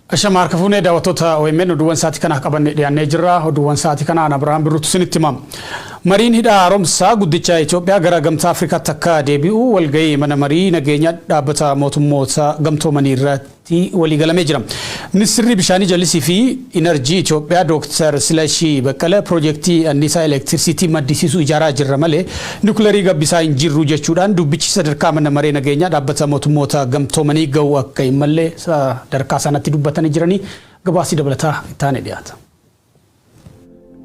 Ashama, harka fuunee daawwattoota OMN, oduuwwan sa'aatii kanaaf qabanne dhiyaannee jirra. Oduuwwan sa'aatii kanaan Abiraam Birruutu isinitti himama. Mariin hidha haaromsaa guddicha Itoophiyaa gara Gamtaa Afrikaatti akka deebi'u walgahii mana marii nageenya dhaabbata mootummoota gamtoomanii irratti waliigalamee jira. Ministeerri bishaanii, jallisii fi inerjii Itoophiyaa Dooktar Silashii Baqqala piroojeektii anniisaa elektirisiitii maddisiisuu ijaaraa jirra malee nukleerii gabbisaa hin jirru jechuudhaan dubbichi sadarkaa mana maree nageenyaa dhaabbata mootummoota gamtoomanii ga'uu akka hin malle sadarkaa sanatti dubbatanii jiranii gabaasii dabalataa itti dhiyaata.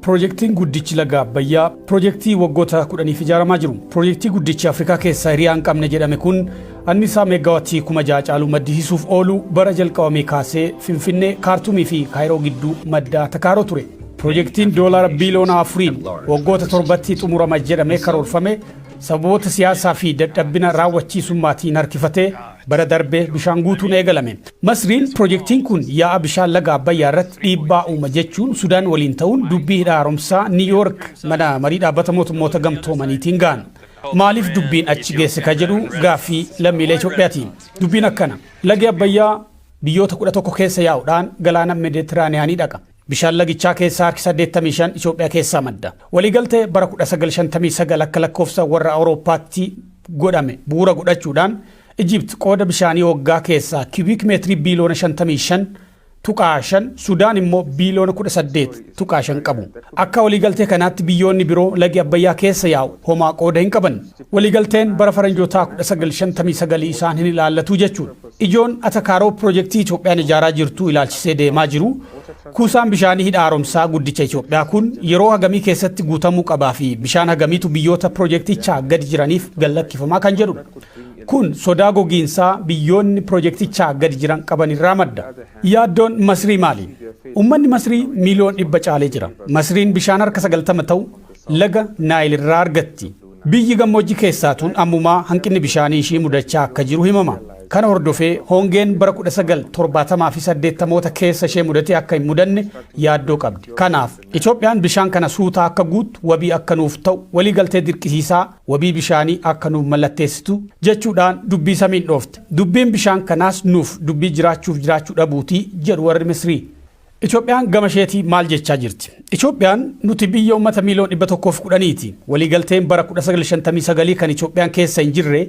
Piroojeektiin guddichi laga Abbayyaa piroojeektii waggoota 10f ijaaramaa jiru. Piroojeektii guddichi Afrikaa keessaa hiriyaa hin qabne jedhame kun anniisaa meeggaawattii 6,000 caalu maddisiisuuf oolu bara jalqabamee kaasee Finfinnee, Kaartumii fi Kaayiroo gidduu madda takaaroo ture. Piroojeektiin doolaara biiliyoona 4n waggoota 7tti xumurama jedhamee karoorfame sababoota siyaasaa fi dadhabbina raawwachiisummaatiin harkifatee bara darbee bishaan guutuun eegalame. Masriin piroojeektiin kun yaa'a bishaan laga Abbayyaa irratti dhiibbaa uuma jechuun Sudaan waliin ta'uun dubbii hidha haaromsaa Niw Yoork mana marii dhaabbata mootummoota gamtoomaniitiin ga'an. Maaliif dubbiin achi geesse ka jedhu gaaffii lammiilee Itoophiyaati. Dubbiin akkana. Lagi Abbayyaa biyyoota 11 keessa yaa'uudhaan galaana Meeditiraaniyaanii dhaqa. Bishaan lagichaa keessaa harki 85 Itoophiyaa keessaa madda. Waliigaltee bara 1959 akka lakkoofsa warra Awurooppaatti godhame bu'uura godhachuudhaan Ijipt qooda bishaanii waggaa keessaa kiubiik meetirii biiliyoona 55.5, Sudaan immoo biiliyoona 18.5 qabu. Akka waliigaltee kanaatti biyyoonni biroo lagi Abbayyaa keessa yaa'u homaa qooda hin qaban. Waliigalteen bara faranjootaa 1959 isaan hin ilaallatu jechuudha. Ijoon atakaaroo piroojeektii Itoophiyaan ijaaraa jirtu ilaalchisee deemaa jiru kuusaan bishaanii hidha haaromsaa guddicha Itoophiyaa kun yeroo hagamii keessatti guutamuu qabaa fi bishaan hagamiitu biyyoota piroojeektichaa gadi jiraniif gallakkifamaa kan jedhudha. Kun sodaa gogiinsaa biyyoonni piroojeektichaa gadi jiran qaban irraa madda. Yaaddoon Masrii maali? Uummanni Masrii miiliyoon 100 caalee jira. Masriin bishaan harka 90 ta'u laga Naayil irraa argatti. Biyyi gammoojjii keessaa tun ammumaa hanqinni bishaanii ishii mudachaa akka jiru himama. Kana hordofee hongeen bara 1970 fi 80moota keessa ishee mudate akka hin mudanne yaaddoo qabdi. Kanaaf Itoophiyaan bishaan kana suutaa akka guuttu wabii akka nuuf ta'u waliigaltee dirqisiisaa wabii bishaanii akka nuuf mallatteessitu jechuudhaan dubbii samiin dhoofte. Dubbiin bishaan kanaas nuuf dubbii jiraachuuf jiraachuu dhabuutii jedhu warri Misrii. Itoophiyaan gama isheetii maal jechaa jirti? Itoophiyaan nuti biyya uummata miiliyoon 110ti. Waliigalteen bara 1959 kan Itoophiyaan keessa hin jirre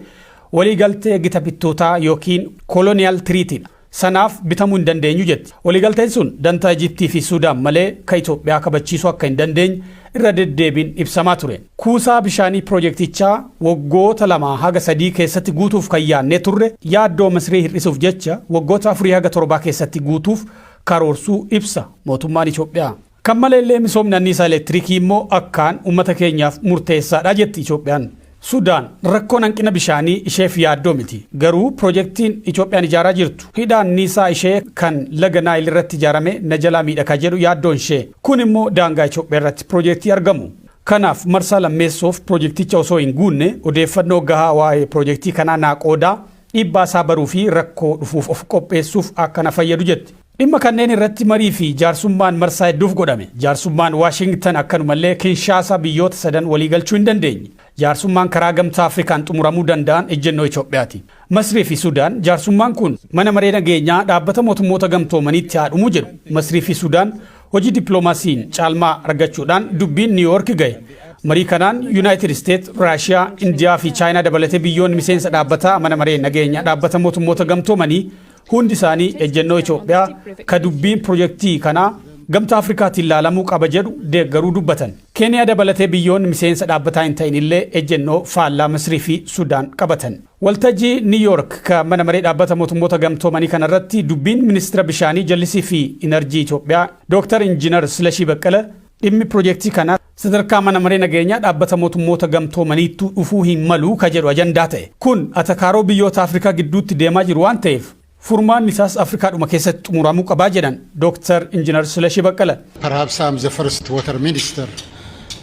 waliigaltee gita bittootaa yookiin colonial treatydha. Sanaaf bitamuu hin dandeenyu jetti. Waliigalteen sun dantaa Ijiptii fi Suudaan malee ka Itoophiyaa kabachiisuu akka hin dandeenye irra deddeebiin ibsamaa ture. Kuusaa bishaanii piroojeektichaa waggoota 2 haga 3 keessatti guutuuf kan yaadnee turre yaaddoo Misrii hir'isuuf jecha waggoota 4 haga 7 keessatti guutuuf karoorsuu ibsa mootummaan Itoophiyaa. Kan maleellee misoomni anniisaa elektiriikii immoo akkaan uummata keenyaaf murteessaadha jetti Itoophiyaan. Sudaan rakkoon hanqina bishaanii isheef yaaddoo miti. Garuu piroojeektiin Itoophiyaan ijaaraa jirtu hidha anniisaa ishee kan laga Naayil irratti ijaarame na jalaa miidhagaa jedhu yaaddoon ishee. Kun immoo daangaa Itoophiyaa irratti piroojeektii argamu. Kanaaf marsaa lammeessoof piroojeekticha osoo hin guunne odeeffannoo gahaa waa'ee piroojeektii kanaa naa qoodaa, dhiibbaa isaa baruu fi rakkoo dhufuuf of qopheessuuf akka na fayyadu jetti. Dhimma kanneen irratti marii fi jaarsummaan marsaa hedduuf godhame. Jaarsummaan Waashingtan akkanumallee Kinshaasa biyyoota sadan waliigalchuu hin dandeenye. Jaarsummaan karaa Gamtaa Afrikaan xumuramuu danda'an ejjennoo Itoophiyaati. Masrii fi Sudaan jaarsummaan kun mana maree nageenyaa dhaabbata mootummoota gamtoomaniitti haa dhumu jedhu. Masrii fi Sudaan hojii dippiloomaasiin caalmaa argachuudhaan dubbiin Niw Yoork gahe. Marii kanaan Yuunaayitid Isteet, Raashiyaa, Indiyaa fi Chaayinaa dabalatee biyyoonni miseensa dhaabbataa mana maree nageenyaa dhaabbata mootummoota gamtoomanii hundi isaanii ejjennoo Itoophiyaa ka dubbiin piroojeektii kanaa Gamtaa Afrikaatiin ilaalamuu qaba jedhu deeggaruu dubbatan. Keeniyaa dabalatee biyyoonni miseensa dhaabbataa hin ta'in illee ejjennoo faallaa Misrii fi Sudaan qabatan. Waltajjii Niw Yoork ka mana maree dhaabbata mootummoota gamtoomanii kanarratti dubbiin ministeera bishaanii, jallisii fi inerjii Itoophiyaa Dooktar Injiinar Silashii Baqqala dhimmi piroojeektii kanaa sadarkaa mana maree nageenyaa dhaabbata mootummoota gamtoomaniittuu dhufuu hin malu ka jedhu ajandaa ta'e. Kun atakaaroo biyyoota Afrikaa gidduutti deemaa jiru waan ta'eef furmaanni isaas Afrikaadhuma keessatti xumuramuu qabaa jedhan Dooktar Injiinar Silashii Baqqala. Perhaps I'm the first water minister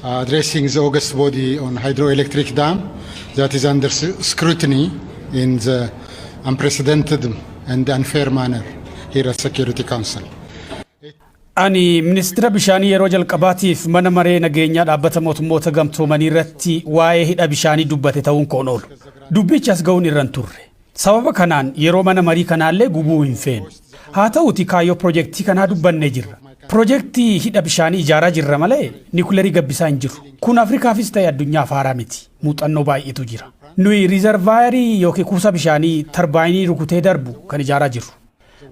addressing the august body on hydroelectric dam that is under scrutiny in the unprecedented and unfair manner here at Security Council. Ani ministeera bishaanii yeroo jalqabaatiif mana maree nageenyaa dhaabbata mootummoota gamtoomanii irratti waa'ee hidha bishaanii dubbate ta'uun koon oolu. Dubbichi as ga'uun irra hin turre. Sababa kanaan yeroo mana marii kanaallee gubuu hin feenu. Haa ta'uuti kaayyoo piroojeektii kanaa dubbannee jirra. Piroojeektii hidha bishaanii ijaaraa jirra malee niikulerii gabbisaa hin jirru. Kun Afrikaafis ta'e addunyaaf haaraa miti. Muuxannoo baay'eetu jira. Nuyi riizarvaayarii yookiin kuusaa bishaanii tarbaayinii rukutee darbu kan ijaaraa jirru.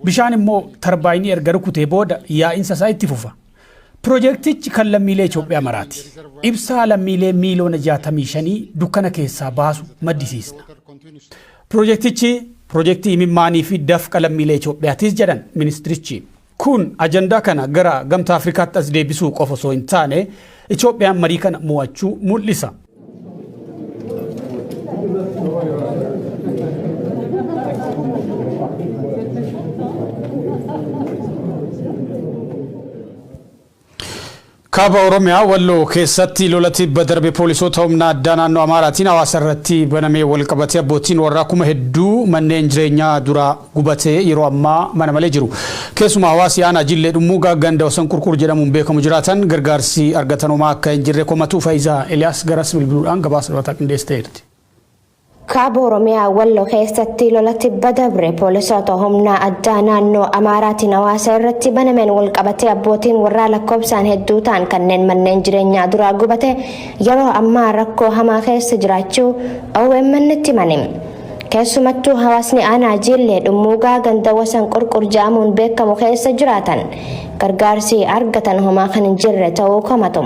Bishaan immoo tarbaayinii erga rukutee booda yaa'insa isaa itti fufa. Piroojeektichi kan lammiilee Itoophiyaa maraati. Ibsaa lammiilee miiliyoona 65 dukkana keessaa baasu maddisiisna. Piroojeektichi piroojeektii imimmaanii fi dafqa lammiilee Itoophiyaatis jedhan ministirichi. Kun ajandaa kana gara Gamtaa Afrikaatti as deebisuu qofa osoo hin taane, Itoophiyaan marii kana mo'achuu mul'isa. Kaaba Oromiyaa Walloo keessatti lola tibba darbe poolisoota humna addaa naannoo Amaaraatiin hawaasa irratti banamee wal qabatee abbootiin warraa kuma hedduu manneen jireenyaa dura gubatee yeroo ammaa mana malee jiru. Keessumaa hawaasi aanaa Jillee Dhummuugaa ganda Wasan Qurqur jedhamuun beekamu jiraatan gargaarsi argatan homaa akka hin jirre komatu. Faayisaa Eliyaas garas bilbiluudhaan gabaasa dabalataa qindeessiteerti. Kaaba Oromiyaa Walloo keessatti lola tibba dabre poolisoota humna addaa naannoo Amaaraatiin hawaasa irratti banameen walqabatee abbootiin warraa lakkoofsaan hedduu ta'an kanneen manneen jireenyaa duraa gubate yeroo ammaa rakkoo hamaa keessa jiraachuu OMN itti himani. Keessumattuu hawaasni aanaa Jiillee Dhummuugaa ganda Wasan Qurqur jedhamuun beekamu keessa jiraatan gargaarsi argatan homaa kan hin jirre ta'uu komatu.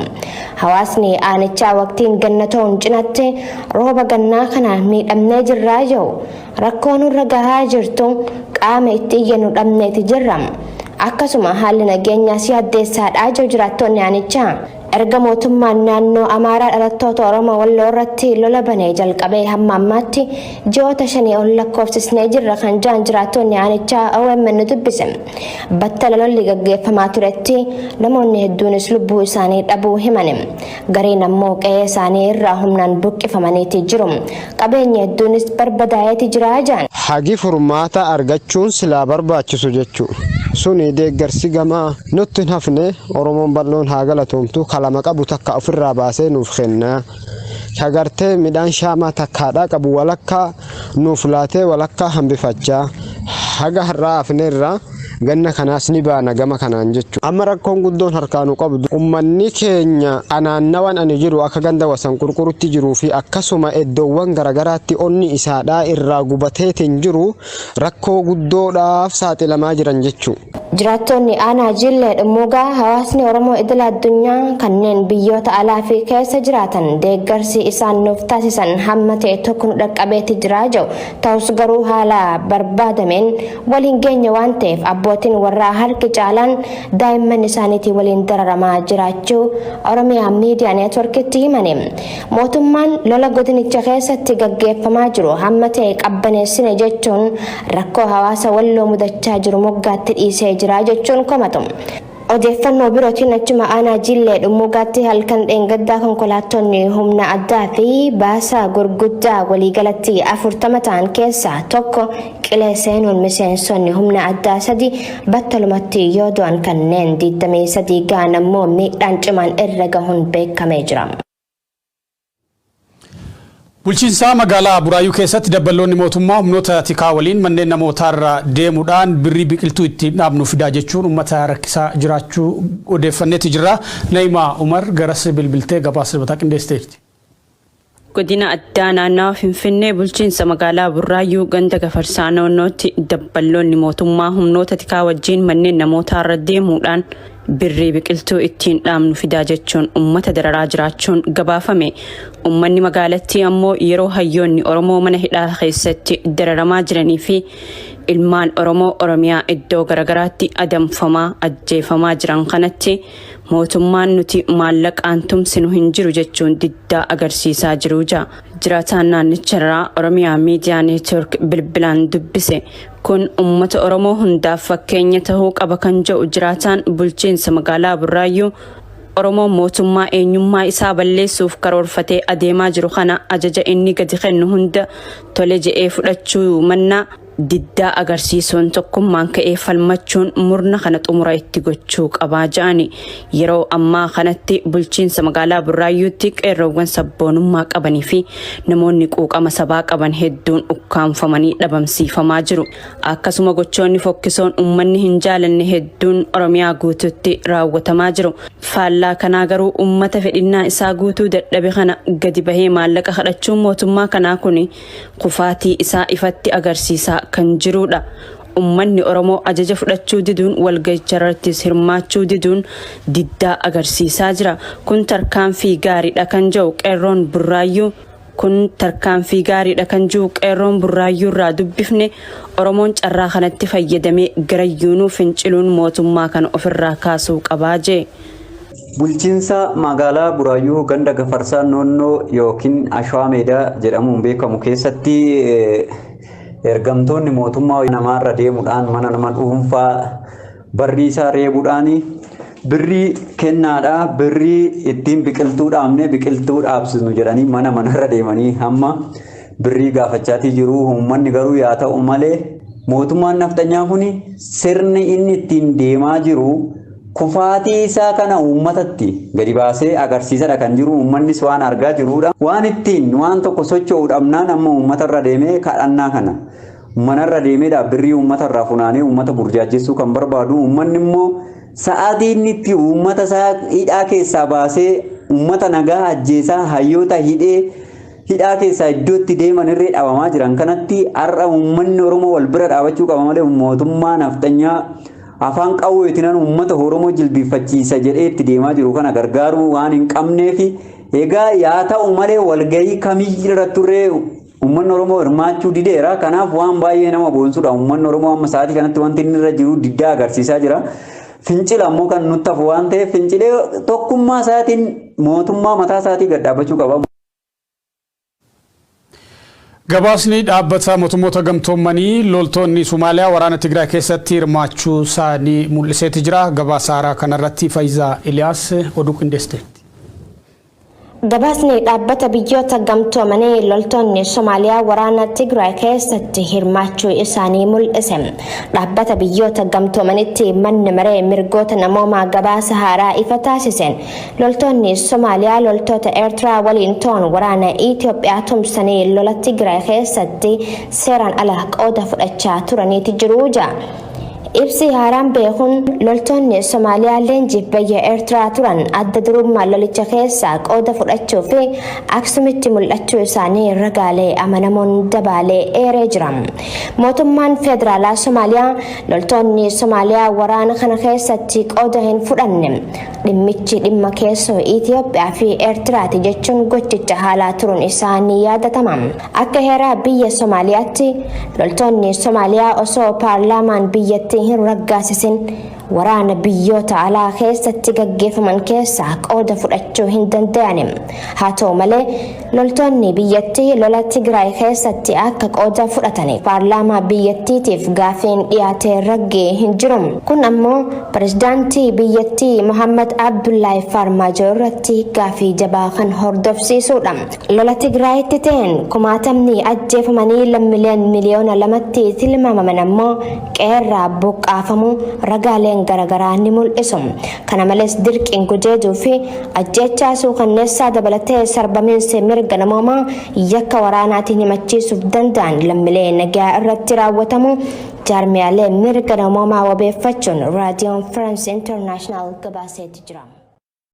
Hawaasni aanichaa waqtiin ganna ta'uun cinatti rooba gannaa kana miidhamnee jirraa jiru. Rakkoo nurra gahaa jirtu qaama itti iyyannu dhabneeti jirra. Akkasuma haalli nageenyaas yaaddeessaadhaa jiru jiraattonni aanichaa. Erga mootummaan naannoo Amaaraa dhalattoota Oromoo Walloo irratti lola banee jalqabee hamma ammaatti ji'oota 5 ol lakkoofsisnee jirra kan ja'an jiraattonni aanichaa OMN dubbise. Battala lolli gaggeeffamaa turetti namoonni hedduunis lubbuu isaanii dhabuu himani. Gariin ammoo qe'ee isaanii irraa humnaan buqqifamaniiti jiru. Qabeenyi hedduunis barbadaa'eeti jira ja'an. Hagi furmaata argachuun silaa barbaachisu jechu. Suni deeggarsi gamaa nutti hin hafne. Oromoon bal'oon haa galatoomtu, ka lama qabu takka ofirraa baasee nuuf kenna. Ka gartee midhaan shaamaa takkaadhaa qabu walakkaa nuuf laatee walakkaa hambifachaa haga har'aa hafneerra, ganna kanaas ni baana gama kanaan jechu. Amma rakkoon guddoon harkaa nu qabdu, ummanni keenya anaannawan ani jiru akka ganda Wasan Qurqurutti jiruu fi akkasuma eddoowwan garagaraatti onni isaadhaa irraa gubateetiin jiru rakkoo guddoodhaaf saaxilamaa jiran jechu. Jiraattonni aanaa Jiillee Dhummuugaa hawaasni Oromoo idila addunyaa kanneen biyyoota alaa fi keessa jiraatan deeggarsi isaan nuuf taasisan hamma ta'e tokko nu dhaqqabeeti jira jedhu. Ta'us garuu haala barbaadameen wal hin geenye waan ta'eef abbootiin warraa harki caalaan daa'imman isaaniitii waliin dararamaa jiraachuu Oromiyaa Miidiyaa Neetworkitti himani. Mootummaan lola godinicha keessatti gaggeeffamaa jiru hamma ta'e qabbaneessine jechuun rakkoo hawaasa Walloo mudachaa jiru moggaatti dhiisee jira jechuun komatu. Odeeffannoo birootiin achuma aanaa Jiillee Dhummuugaatti halkan dheengaddaa konkolaattonni humna addaa fi baasa gurguddaa waliigalatti 40 ta'an keessaa tokko qilee seenuun miseensonni humna addaa 3 battalumatti yoo du'an kanneen 23 ga'an ammoo miidhaan cimaan irra gahuun beekamee jira. Bulchiinsaa magaalaa Buraayyuu keessatti dabballoonni mootummaa humnoota tikaa waliin manneen namootaarra deemuudhaan birrii biqiltuu ittiin dhaabnu fidaa jechuun uummata rakkisaa jiraachuu odeeffanneeti jirra. Na'imaa Umar garas bilbiltee gabaasa dabalataa qindeessiteerti. Godina Addaa Naannawa Finfinnee bulchiinsa magaalaa Burraayyuu ganda Gafarsaa Noonnootti dabballoonni mootummaa humnoota tikaa wajjiin manneen namootaarra deemuudhaan birrii biqiltuu ittiin dhaabnu fidaa jechuun ummata dararaa jiraachuun gabaafame. Ummanni magaalattii ammoo yeroo hayyoonni Oromoo mana hidhaa keessatti dararamaa jiranii fi ilmaan Oromoo Oromiyaa iddoo garagaraatti adamfamaa ajjeefamaa jiran kanatti mootummaan nuti maallaqaan tumsinu hin jiru jechuun diddaa agarsiisaa jiru ja'a. Jiraataan naannicharraa Oromiyaa Miidiyaa Neetwork bilbilaan dubbise. Kun uummata Oromoo hundaaf fakkeenya tahuu qaba kan jedhu jiraataan bulchiinsa magaalaa Burraayyuu, Oromoon mootummaa eenyummaa isaa balleessuuf karoorfatee adeemaa jiru kana ajaja inni gadi kennu hunda tole je'ee fudhachuu mannaa Diddaa agarsiisuun tokkummaan ka'ee falmachuun murna kana xumura itti gochuu qabaa ja'ani. Yeroo ammaa kanatti bulchiinsa magaalaa Burraayyuutti qeerroowwan sabboonummaa qabanii fi namoonni quuqama sabaa qaban hedduun ukkaamfamanii dhabamsiifamaa jiru. Akkasuma gochoonni fokkisoon uummanni hin jaalanne hedduun Oromiyaa guutuutti raawwatamaa jiru. Faallaa kanaa garuu uummata fedhinnaa isaa guutuu dadhabe kana gadi bahee maallaqa kadhachuun mootummaa kanaa kun kufaatii isaa ifatti agarsiisaa kan jirudha. Uummanni Oromoo ajaja fudhachuu diduun, walga'icha irrattis hirmaachuu diduun diddaa agarsiisaa jira. Kun tarkaanfii gaariidha kan jedhu qeerroon Burraayyuu, kun tarkaanfii gaariidha kan jiru qeerroon Burraayyuu irraa dubbifne, Oromoon carraa kanatti fayyadamee garayyuunuu finciluun mootummaa kana ofirraa kaasuu qabaa jee. Bulchiinsa magaalaa Buraayyuu ganda Gafarsaa Noonnoo yookiin Ashawaa Meedaa jedhamuun beekamu keessatti ergamtoonni mootummaa namaarra deemuudhaan mana nama dhuunfaa barrii isaa reebuudhaan birrii kennaadha, birrii ittiin biqiltuu dhaabne, biqiltuu dhaabsisnu jedhanii mana manarra deemanii hamma birrii gaafachaatii jiru. Uummanni garuu yaa ta'u malee, mootummaan nafxanyaa kun sirni inni ittiin deemaa jiru kufaatii isaa kana uummatatti gadi baasee agarsiisadha kan jiru. Uummannis waan argaa jirudha. Waan ittiin waan tokko socho'u dhabnaan amma uummatarra deemee kadhannaa kana manarra deemeedha birrii uummatarraa funaanee uummata burjaajessuu kan barbaadu. Uummanni immoo sa'aatii inni itti uummata isaa hidhaa keessaa baasee, uummata nagaa ajjeesaa, hayyoota hidhee, hidhaa keessaa iddoo itti deeman irree dhabamaa jiran kanatti har'a uummanni Oromoo wal bira dhaabachuu qaba malee, mootummaa nafxanyaa afaan qawweetinan uummata Oromoo jilbiiffachiisa jedhee itti deemaa jiru kana gargaaruu waan hin qabneefi. Egaa yaa ta'u malee, walgahii kamiyyuu turree uummanni Oromoo hirmaachuu dideera. Kanaaf waan baay'ee nama boonsudha. Uummanni Oromoo amma sa'aatii kanatti wanti inni irra jiru diddaa agarsiisaa jira. Fincila ammoo kan nutti hafu waan ta'eef, fincilee tokkummaa isaatiin mootummaa mataa isaatii gad dhaabbachuu qaba. Gabaasni dhaabbata mootummoota gamtoomanii loltoonni Somaaliyaa waraana Tigraay keessatti hirmaachuu isaanii mul'iseeti jira. Gabaasa haaraa kanarratti Faayizaa Iliyaas oduu qindeessiteetti. Gabaasni dhaabbata biyyoota gamtoomanii loltoonni Somaaliyaa waraana Tigraay keessatti hirmaachuu isaanii mul'ise. Dhaabbata biyyoota gamtoomanitti manni maree mirgoota namoomaa gabaasa haaraa ifa taasiseen, loltoonni Somaaliyaa loltoota Eertiraa waliin ta'uun waraana Itoophiyaa tumsanii lola Tigraay keessatti seeraan ala qooda fudhachaa turaniiti jiru ja'a. Ibsi haaraan beekuun loltoonni Somaaliyaa leenjiif biyya Eertiraa turan adda durummaa lolicha keessaa qooda fudhachuu fi Aksumitti mul'achuu isaanii ragaalee amanamoon dabaalee eeree jira. Mootummaan Federaalaa Somaaliyaa loltoonni Somaaliyaa waraana kana keessatti qooda hin fudhanne, dhimmichi dhimma keessoo Itoophiyaa fi Eertiraati jechuun gochicha haalaa turuun isaa ni yaadatama. Akka heeraa biyya Somaaliyaatti loltoonni Somaaliyaa osoo paarlaamaan biyyattii hin raggaasisin waraana biyyoota alaa keessatti gaggeeffaman keessaa qooda fudhachuu hin danda'an. Haa ta'u malee, loltoonni biyyattii lola Tigraay keessatti akka qooda fudhatan paarlaamaa biyyattiitiif gaafiin dhiyaatee raggee hin jiru. Kun ammoo pirezidaantii biyyattii Mohammad Abdullaahi Farmaajo irratti gaafii jabaa kan hordofsiisudha. Lola Tigraayitti ta'een kumaatamni ajjeefamanii lammiileen miliyoona 2tti tilmaamaman ammoo qeerraa buqqaafamuu ragaaleen garaagaraa ni mul'isu. Kana malees, dirqiin gudeeduu fi ajjeechaa suukanneessaa dabalatee sarbamiinsi mirga namoomaa yakka waraanaatiin himachiisuuf danda'an lammiilee nagaa irratti raawwatamu jaarmiyaalee mirga namoomaa wabeeffachuun Raadiyoon Firaans Intarnaashinaal gabaaseeti jira.